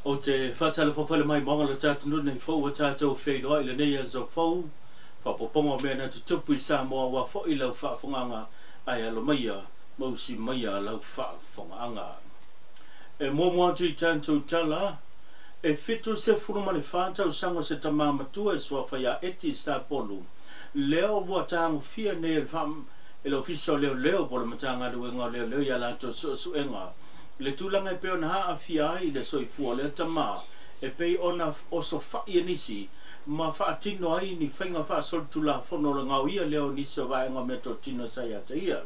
Ou te faatalofa foi i le maimoaga o le tatou nei fou ua tatou feiloai i lenei aso fou, faaopoopoga o mea na tutupu i Samoa aua foi lau faafofogaaga, ae alo maia ma usi maia lau faafofogaaga. E muamua atu i tatou tala, e 74 tausaga o se tama matua e suafa ia Eti Sapolu, lea ua tagofia nei e e le Ofisa o Leoleo po o le Matagaluega o Leoleo i a latou suesuega le tulaga e pei ona aafia ai le soifua o lea tama e pei ona osofai e nisi ma faatino ai ni faiga faasolitulafono o le gaoia lea o nisi o vaega o meatotino sa ia te ia.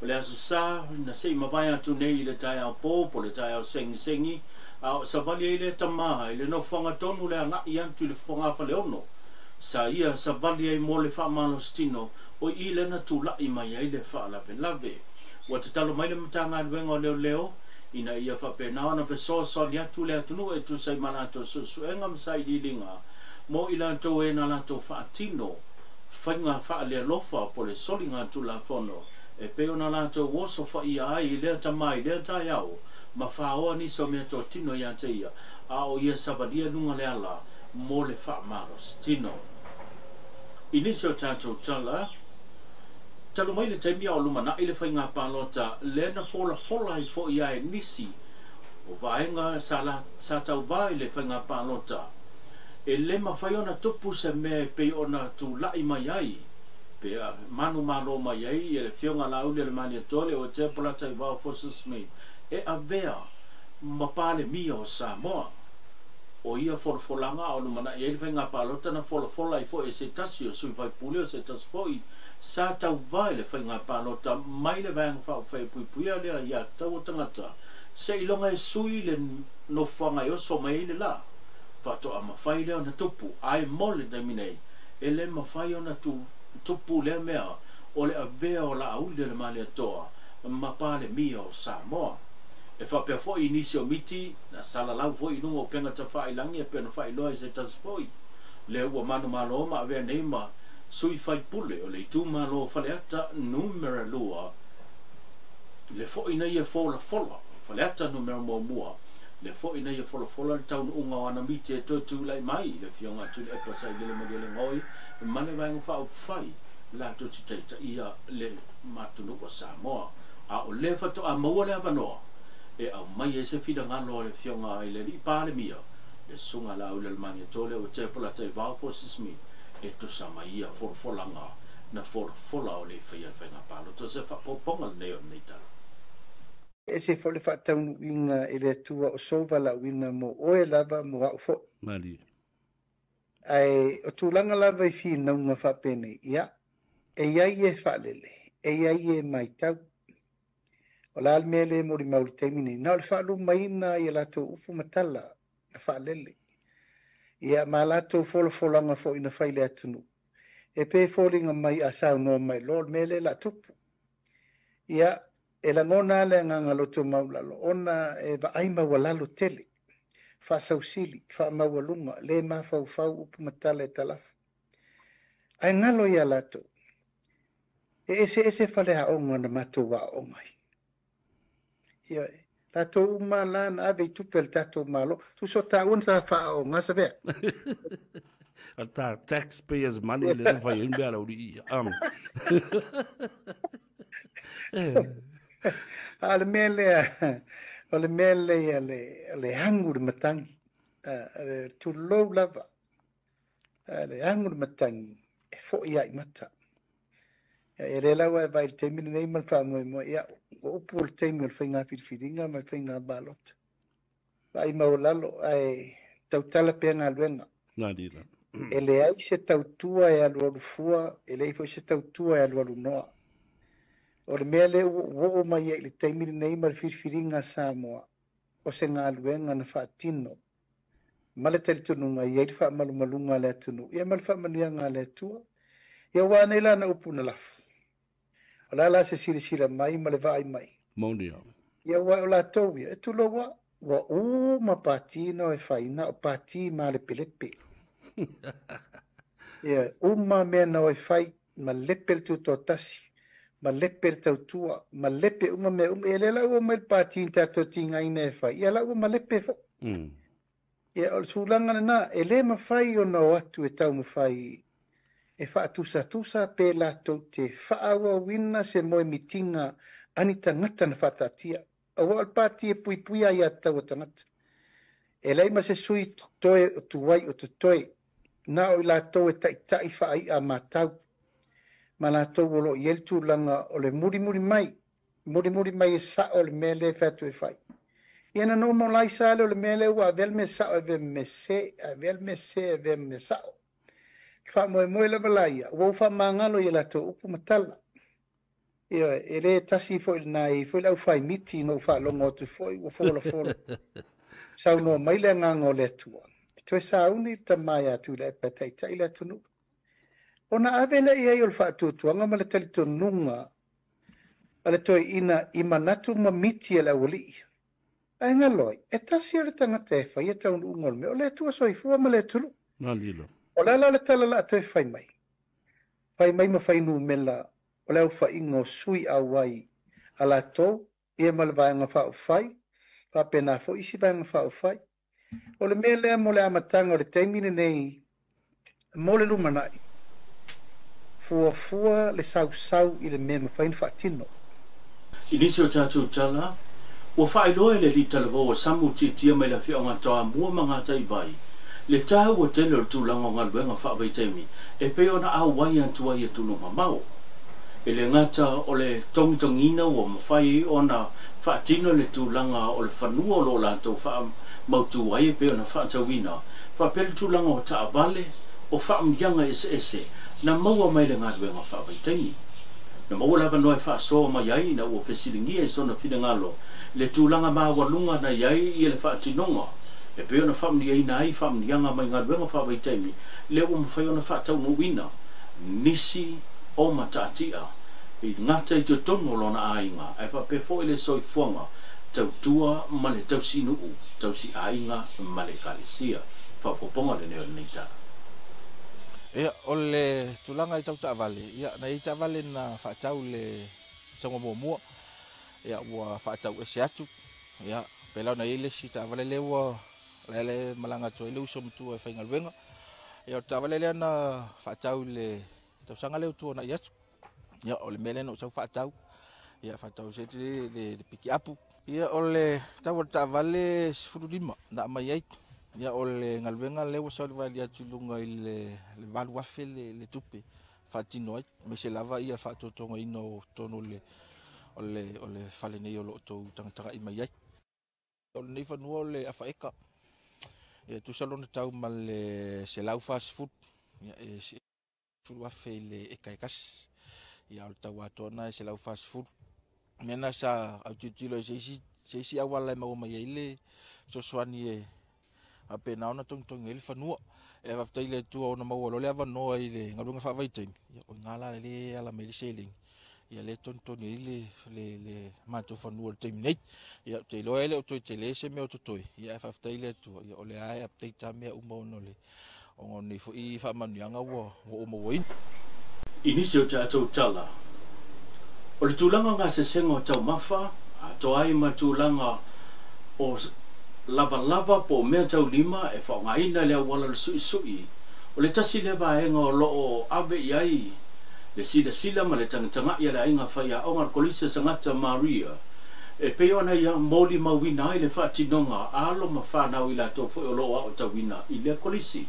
O le Aso Sa na se i mavae atu nei i le taeao po po o le taeao segisegi a o savali ai lea tama i le nofoaga tonu le agai atu i le fogafaleono sa ia savali ai mo le faamalositino o i lea na tulai mai ai le faalavelave. Ua tatalo mai le Matagaluega o Leoleo ina ia faapena ona fesoasoani atu le atunuu e tusa ai ma latou suesuega ma sailiiliga mo i latou e na latou faatino faiga faalealofa po o le soliga tulafono e pei ona latou osofaia ai i lea tama i lea taeao ma faoa nisi o meatotino ia te ia a o ia savalia luga le ala mo le faamalositino. I nisi o tatou tala, talu mai le taimi a o lumanai le faiga palota lea na folafola ai foi e nisi o vaega sa tauvā i le faiga palota e le mafai ona tupu se mea e pei ona tulai mai ai pe manumalo mai ai le Afioga Laaulialemalietoa Leuatea Polataivao Fosi Smith e avea ma Palemia o Samoa. O ia folafolaga a o lumanai ai le faiga palota na folafola ai foi e se tasi o sui faipule o se tasi foi sa tauvā i le faiga palota mai le Vaega Faaupufai e Puipuia le Aiatatau o Tagata seiloga e sui le nofoaga e oso mai ai le la faatoa mafai lea ona tupu, ae mo le taimi nei e le mafai ona tupu lea mea o le avea o Laaulialemalietoa ma Palemia o Samoa. E faapea foi i nisi o miti na salalau foi i luga o upega tafailagi e pei ona faailoa e se tasi foi lea ua manumalo ma avea nei ma sui faipule o le itumalo Faleata Numera 2, le foi na ia folafola Faleata Numera 1, le foi na ia folafola le taunuuga o ana miti e toe tulai mai le Afioga a Tuilaepa Sailele Malielegaoi ma le Vaega Faaupufai latou te taitaia le atunuu o Samoa. A o lea faatoa maua le avanoa e aumai ai se finagalo a le Afioga i le Alii Palemia, le Susuga Laaulialemalietoa Leuatea Polataivao Fosi Smith, e tusa ma ia folafolaga na folafola o le faia le faiga palota. O se faaopoopoga lenei o lenei tala. E ese foi le faataunuuina e le Atua o sou valaauina mo oe lava mo au foi. Malie. Ae o tulaga lava i finauga faapenei, ia, e i ai e faalele, e i ai e matau. O le a le mea lea e molimau i le taimi nei? Na o le faalumaina i a latou upu ma tala na faalele. Ia, ma latou folafolaga foi na fai i le atunuu. E pei e foliga mai a saunoa mai loa o le mea lea o le a tupu. Ia, e lagona lava le agaga loto maualalo ona e vaai maualalo tele, faasausili, faamaualuga, le mafaufau upu ma tala e talafa. Ae galo ia latou, e eseese faleaoga na matou aooga ai. Ia, latou uma la na ave i tupe a le tatou Malo. Tusa o taua na sa faaaoga Savea. A ta taxpayers money le na fai ai mea lau lii. A o le mea lea, o le mea lea le agu le matagi, tulou lava, le agu le matagi e foi ai mata. E le laua e vaai i le taimi lenei ma le faamoemoe, ia, ua upu o le taimi o le faiga filifiliga ma le faiga palota. Vaai maualalo, ae tautala pea galuega. Nalila. E leai se tautua e alualu fua, e leai foi se tautua e alualu noa. O le mea lea ua oo mai ai i le taimi lenei ma le filifiliga a Samoa, o se galuega na faatino ma le talitonuga e i ai le faamalumaluga a le atunuu, ia ma le faamanuiaga a le Atua. Ia aua nei la na upu na lafo. O le a la se silasila mai ma le vaai mai? Moni au. Ia aua o latou ia, e tulou lava, ua uma pati na e fai, na o pati malepelepe. Ia, uma mea na e fai, malepe le tutoatasi, malepe le tautua, malepe uma mea uma. Ia lea la ua omai le pati na tatou tigaina e fai, ia la ua malepe foi. Ia, o le tulaga lena, e le mafai ona o atu e taumafai e faatusatusa pe latou te faaauauina se moemitiga a ni tagata na faataatia. Aua o le pati e puipuia aiatatau a tagata. E leai ma se sui totoe o tuai o totoe, na o i latou e taitai faai'a matau, ma latou o lo o i ai le tulaga o le mulimuli mai, mulimuli mai e sa'o le mea lea e fai atu e fai. Ia na normalize lea o le mea lea ua avea le mea sa'o e avea ma mea sese, avea le mea sese e avea ma mea sa'o. Le faamoemoe lava la ia, ua ou faamagalo i a latou upu ma tala. Ioe, e le tasi foi lena e i ai foi le aufaimiti na ou faalogo atu foi ua folafola. Saunoa mai le agaga o le Atua, e toe sauni le tama ia Tuilaepa e taitai le atunuu. Ona ave lea i ai o le faatuatuaga ma le talitonuga a le toeaina i manatu ma miti a le aualii. Ae galo ai, e tasi o le tagata e faia taunuuga o le mea, o le Atua soifua ma le atunuu. O le ala o le tala o le a toe fai mai, fai mai ma fuainumera o le aofaiga o sui auai a latou ia ma le Vaega Faaupufai, faapena foi isi Vaega Faaupufai. O le mea lea mo le amataga o le taimi lenei mo le lumanai, fuafua le sausau i le mea e mafai ona faatino. I nisi o tatou tala, ua faailoa e le alii talavou a Samu Tiatia mai le afioaga o Toamua ma Gataivai le taua tele o le tulaga o galuega faavaitaimi e pei ona auai atu ai i atunuu mamao. E le gata o le togitogiina ua mafai ai ona faatino le tulaga o le fanua o lo o latou faamautu ai e pei ona faatauina, faapea le tulaga o taavale, o faamanuiaga eseese na maua mai le galuega faavaitaimi. Na maua le avanoa e faasoa mai ai ina ua fesiligia i sona finagalo le tulaga maualuga na i ai le faatinoga e pei ona faamanuiaina ai faamanuiaga mai galuega faavaitaimi lea ua mafai ona faataunuuina nisi o mataatia i gata i totonu o lona aiga ae faapea foi le soifuaga tautua ma le tausinuu, tausiaiga ma le Ekalesia. Faaopoopoga lenei o lenei tala. Ia, o le tulaga i tau taavale, ia, na i ai taavale na faatau i le sauga muamua, ia, ua faatau ese atu, ia, pei la ona i ai le isi taavale lea ua la e malaga atu ai le uso matua e faigaluega. Ia, o le taavale lea na faatau i le tausaga lea ua tuanai atu. Ia, o le mea lea na ou sau faatau, ia, faatau ese atu le pikiapu. Ia, o le tau o le taavale 15 na aumai ai. Ia, o le galuega lea ua savalivali atu i luga i le 8,000 le tupe faatino ai, aemaise lava ia faatotogaina o totonu o le fale nei o lo o outou tagatagai mai ai. O lenei fanua o le afa eka, ia tusa lona tau ma le 140, ia e 10,000 i le eka e tasi, ia o le tau atoa lena e 140. Mea na sa autilotilo ai se isi auala e maua mai ai le fesoasoani e faapena ona togitogi ai le fanua. E faafetai i le Atua ona maua loa le avanoa i le galuega faavaitaimi, ia o i ina la lea e ala mai ai le seleni, ia lea e togitogi ai le matou fanua i le taimi nei. Ia ou te iloa e le o toe tele se mea o totoe, ia ae faafetai i le Atua, ia o lea e update lava mea uma ona o lenei foi faamanuiaga ua ou mauaina. I nisi o tatou tala, o le tulaga o gasesega o taumafa, atoa ai ma tulaga o lavalava po o mea taulima e faaaogaina i le auala o le suisui, o le tasi lea vaega o lo o ave i ai le silasila ma le tagatagai a le aiga faiaoga o le Kolisi o Sagata Maria e pei ona ia molimauina ai le faatinoga a alo ma fanau i latou foi o lo o aotauina i lea kolisi.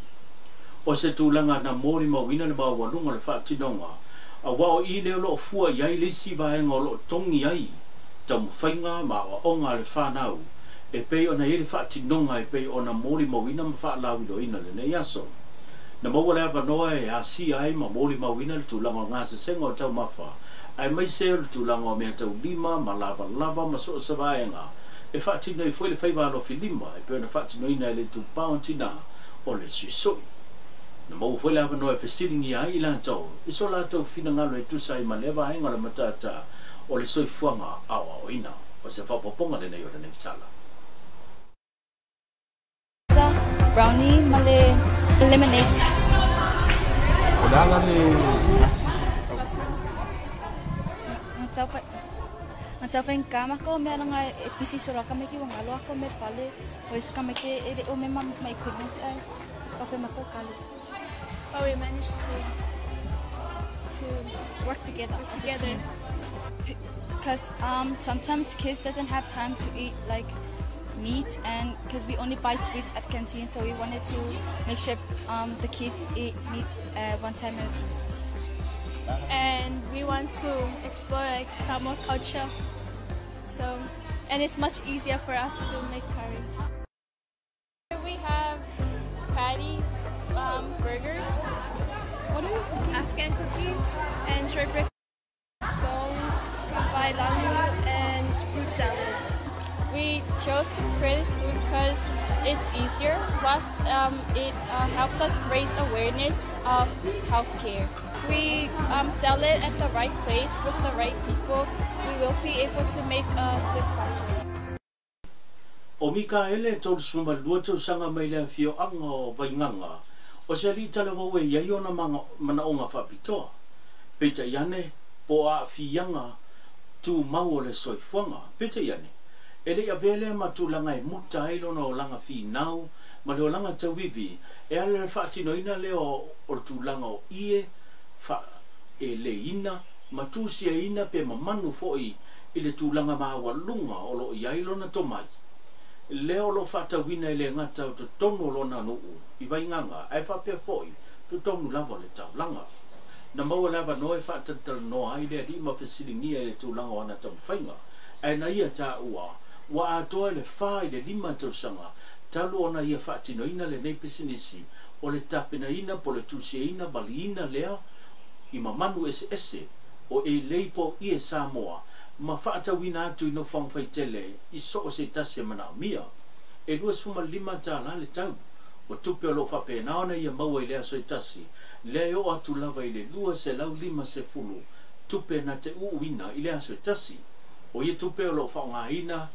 O se tulaga na molimauina le maualuga o le faatinoga, aua o i lea o lo o fua i ai le isi vaega o lo o togi ai taumafaiga ma aoaoga a le fanau e pei ona i ai le faatinoga e pei ona molimauina ma faalauiloaina i lenei aso. Na maua le avanoa e asia ai ma molimauina le tulaga o gasesega o taumafa, aemaise o le tulaga o meataulima ma lavalava ma so o se vaega e faatino ai foi le faiva alofilima e pei ona faatinoina e le itupa o tina o le suisui. Na maua foi le avanoa e fesiligia ai i latou i so latou finagalo e tusa ai ma lea vaega o le matata o le soifuaga aoaoina. O se faaopoopoga lenei o lenei tala. Brownie ma le lemonade. O le a la le Na taufaigata makou mea laga e pisi solo tamaiti ua galo akou mea fale o isi tamaiti e leʻi o mea ma equipment ae taufai makou kali. But we managed to work together. Work together. Because sometimes kids doesn't have time to eat like meat, and because we only buy sweets at canteen, so we wanted to make sure the kids eat meat one time at a time. And we want to explore like Samoa culture. So, and it's much easier for us to make curry. We have patty burgers. What are we cooking? Afghan cookies and shortbread scones, vailamu, and fruit salad. We chose to create this food because it's easier. Plus, it helps us raise awareness of healthcare. If we sell it at the right place with the right people, we will be able to make a good profit. O Mikaele, 32 tausaga mai le afioaga o Vaigaga, o se alii talavou e i ai ona manaoga faapitoa. Peitai ane, po o aafiaga tumau o le soifuaga. Peitai ane, e leʻi avea lea ma tulaga e muta ai lona olaga finau ma le olaga tauivi e ala i le faatinoina lea o le tulaga o ie faaeleiina ma tusiaina pe mamanu foʻi i le tulaga maualuga o loo i ai lona tomai lea o loo faatauina e le gata o totonu o lona nuu i Vaigaga ae faapea foʻi totonu lava o le taulaga. Na maua le avanoa e faatalatalanoa ai le alii ma fesiligia i le tulaga o ana taumafaiga ae na ia taua ua atoa i le 4 i le 5 tausaga talu ona ia faatinoina lenei pisinisi o le tapenaina po o le tusiaina maliina lea i mamanu eseese o elei po o ie Samoa ma faatauina atu i nofoaga faitele i so o se tasi e manaomia. E $25 le tau o tupe o loo faapena ona ia maua i le aso e tasi lea e oo atu lava i le 250 tupe na te uuina i le aso e tasi. O ia tupe o loo faaaogaina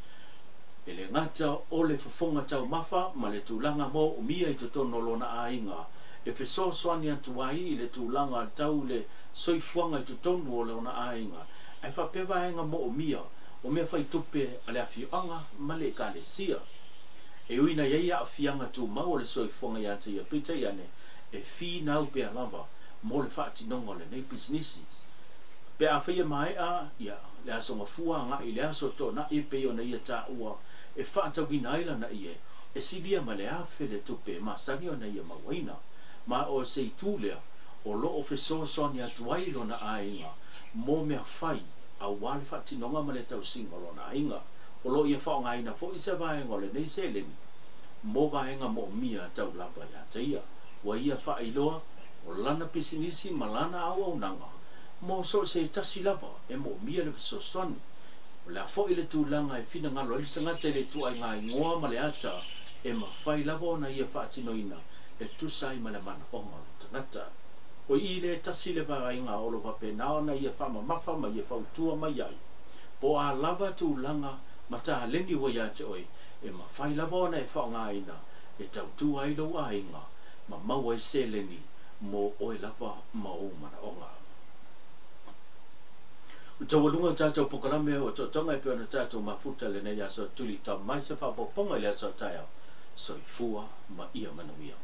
e le gata o le fofoga taumafa ma le tulaga moomia i totonu o lona aiga e fesoasoani atu ai i le tulaga tau le soifuaga i totonu o lona aiga ae faapea vaega moomia o mea faitupe a le afioaga ma le ekalesia. E ui ina i ai aafiaga tumau o le soifuaga ia te ia, peitai ane, e finau pea lava mo le faatinoga o lenei pisinisi. Pe afai e maea ia le Aso Gafua agai i le Aso Toonai e pei ona ia taua e faatauina ai lana ie, e silia ma le 1000 le tupe e masani ona ia mauaina. Ma o se itu lea o lo o fesoasoani atu ai i lona aiga mo mea fai aua le faatinoga ma le tausiga o lona aiga. O lo o ia faaaogaina foi se vaega o lenei seleni mo vaega moomia tau lava ia te ia. Ua ia faailoa o lana pisinisi ma lana auaunaga mo so o se tasi lava e moomia le fesoasoani. O le a foi le tulaga e finagalo ai le tagata i le ituaiga igoa ma le ata e mafai lava ona ia faatinoina e tusa ai ma le manaoga o le tagata. O i le tasi le vaaiga o lo faapena ona ia faamamafa ma ia fautua mai ai, po o a lava tulaga ma taleni ua ia te oe, e mafai lava ona e faaaogaina e tautua ai lou aiga ma maua ai seleni mo oe lava ma ou manaoga. Ua taualuga tatou polokalame o Totoga e pei ona tatou mafuta i lenei aso tuli tau mai se faaopoopoga i le aso a taeao. Soifua ma ia manuia.